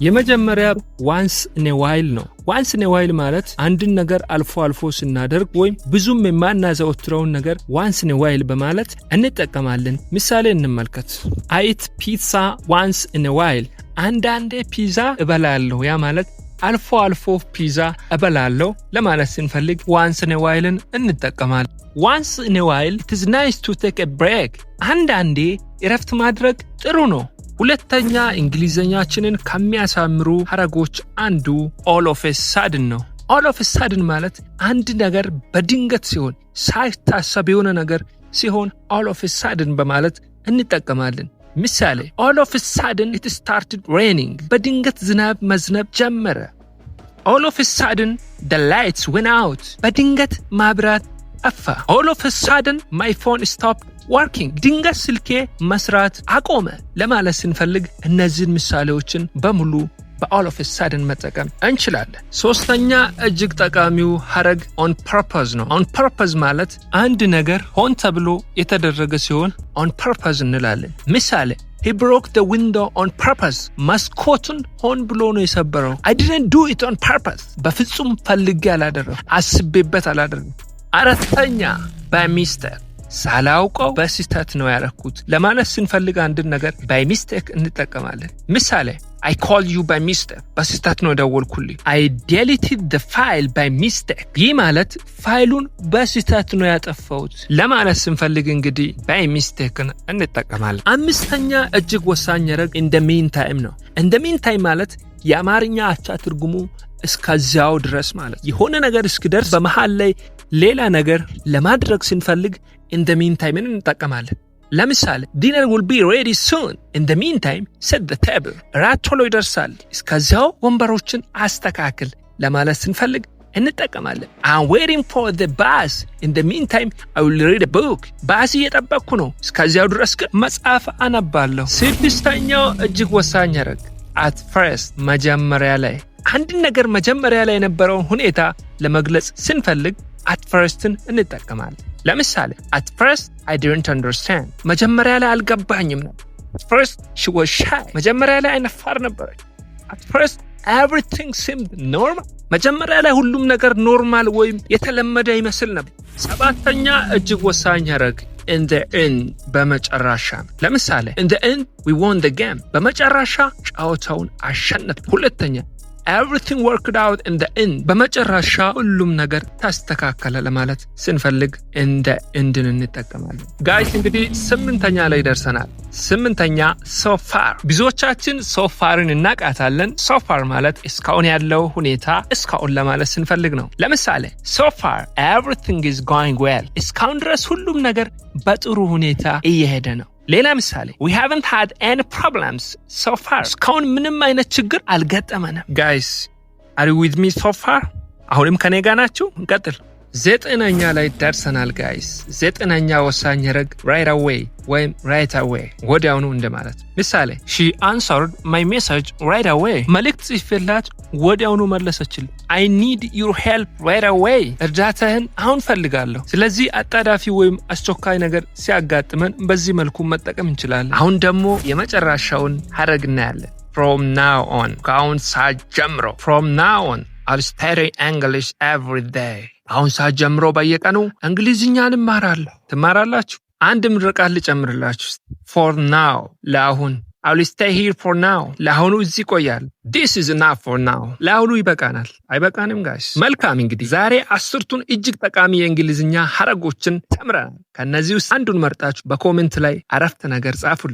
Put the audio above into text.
የመጀመሪያ once in a while ነው። Once in a while ማለት አንድን ነገር አልፎ አልፎ ስናደርግ ወይም ብዙም የማናዘወትረውን ነገር once in a while በማለት እንጠቀማለን። ምሳሌ እንመልከት። I eat pizza once in a while፣ አንዳንዴ ፒዛ እበላለሁ። ያ ማለት አልፎ አልፎ ፒዛ እበላለሁ ለማለት ስንፈልግ once in a while ን እንጠቀማለን። Once in a while it's nice to take a break፣ አንዳንዴ እረፍት ማድረግ ጥሩ ነው። ሁለተኛ፣ እንግሊዘኛችንን ከሚያሳምሩ ሐረጎች አንዱ all of a sudden ነው። All of a sudden ማለት አንድ ነገር በድንገት ሲሆን፣ ሳይታሰብ የሆነ ነገር ሲሆን all of a sudden በማለት እንጠቀማለን። ምሳሌ፣ all of a sudden it started raining፣ በድንገት ዝናብ መዝነብ ጀመረ። All of a sudden the lights went out፣ በድንገት መብራት ጠፋ። All of a sudden my phone stopped working፣ ድንገት ስልኬ መስራት አቆመ ለማለት ስንፈልግ እነዚህን ምሳሌዎችን በሙሉ በ all of a sudden መጠቀም እንችላለን። ሶስተኛ እጅግ ጠቃሚው ሐረግ on purpose ነው። On purpose ማለት አንድ ነገር ሆን ተብሎ የተደረገ ሲሆን on purpose እንላለን። ምሳሌ፣ he broke the window on purpose፣ መስኮቱን ሆን ብሎ ነው የሰበረው። I didn't do it on purpose፣ በፍጹም ፈልጌ አላደረኩም፣ አስቤበት አላደረኩም። አራተኛ by mistake፣ ሳላውቀው በስህተት ነው ያረኩት ለማለት ስንፈልግ አንድን ነገር by mistake እንጠቀማለን። ምሳሌ፣ I called you by mistake፣ በስህተት ነው የደወልኩልህ። I deleted the file by mistake፣ ይህ ማለት ፋይሉን በስህተት ነው ያጠፋሁት ለማለት ስንፈልግ እንግዲህ by mistake ን እንጠቀማለን። አምስተኛ እጅግ ወሳኝ ሐረግ in the meantime ነው። In the meantime ማለት የአማርኛ አቻ ትርጉሙ እስከዚያው ድረስ ማለት፣ የሆነ ነገር እስኪደርስ በመሃል ላይ ሌላ ነገር ለማድረግ ስንፈልግ in the meantime ን እንጠቀማለን። ለምሳሌ፣ dinner will be ready soon, in the meantime set the table። እራት ቶሎ ይደርሳል፣ እስከዚያው ወንበሮችን አስተካክል ለማለት ስንፈልግ እንጠቀማለን። I'm waiting for the bus, in the meantime I will read a book። ባስ እየጠበቅኩ ነው፣ እስከዚያው ድረስ ግን መጽሐፍ አነባለሁ። ስድስተኛው እጅግ ወሳኝ ሐረግ at first፣ መጀመሪያ ላይ። አንድን ነገር መጀመሪያ ላይ የነበረውን ሁኔታ ለመግለጽ ስንፈልግ at first ን እንጠቀማለን። ለምሳሌ፣ at first I didn't understand፣ መጀመሪያ ላይ አልገባኝም ነበር። At first she was shy፣ መጀመሪያ ላይ አይናፋር ነበረች። At first everything seemed normal፣ መጀመሪያ ላይ ሁሉም ነገር normal ወይም የተለመደ ይመስል ነበር። ሰባተኛ እጅግ ወሳኝ ሐረግ in the end፣ በመጨረሻ። ለምሳሌ፣ in the end we won the game፣ በመጨረሻ ጨዋታውን አሸነፍን። ሁለተኛ፣ everything worked out in the end፣ በመጨረሻ ሁሉም ነገር ተስተካከለ ለማለት ስንፈልግ in the end ን እንጠቀማለን። Guys፣ እንግዲህ ስምንተኛ ላይ ደርሰናል። ስምንተኛ so far። ብዙዎቻችን so far ን እናውቃታለን። So far ማለት እስካሁን ያለው ሁኔታ፣ እስካሁን ለማለት ስንፈልግ ነው። ለምሳሌ፣ so far everything is going well፣ እስካሁን ድረስ ሁሉም ነገር በጥሩ ሁኔታ እየሄደ ነው። ሌላ ምሳሌ፣ we haven't had any problems so far፣ እስካሁን ምንም አይነት ችግር አልገጠመንም። Guys, are you with me so far? አሁንም ከኔ ጋር ናችሁ? እንቀጥል። ዘጠነኛ ላይ ደርሰናል guys። ዘጠነኛ ወሳኝ ሐረግ right away ወይም right away፣ ወዲያውኑ እንደማለት። ምሳሌ፣ she answered my message right away፣ መልእክት ጽፌላት ወዲያውኑ መለሰችልኝ። I need your help right away፣ እርዳታህን አሁን ፈልጋለሁ። ስለዚህ አጣዳፊ ወይም አስቸኳይ ነገር ሲያጋጥመን በዚህ መልኩ መጠቀም እንችላለን። አሁን ደግሞ የመጨረሻውን ሐረግ እናያለን። From now on፣ ከአሁን ሰዓት ጀምሮ። From now on I'll study English every day። ከአሁን ሰዓት ጀምሮ በየቀኑ እንግሊዝኛን እማራለሁ። ትማራላችሁ? አንድ ምርቃት ልጨምርላችሁ። For now፣ ለአሁን። I'll stay here for now፣ ለአሁኑ እዚህ እቆያለሁ። This is enough for now፣ ለአሁኑ ይበቃናል። አይበቃንም guys? መልካም፣ እንግዲህ ዛሬ 10ቱን እጅግ ጠቃሚ የእንግሊዝኛ ሐረጎችን ተምረናል። ከእነዚህ ውስጥ አንዱን መርጣችሁ በ comment ላይ አረፍተ ነገር ጻፉልኝ።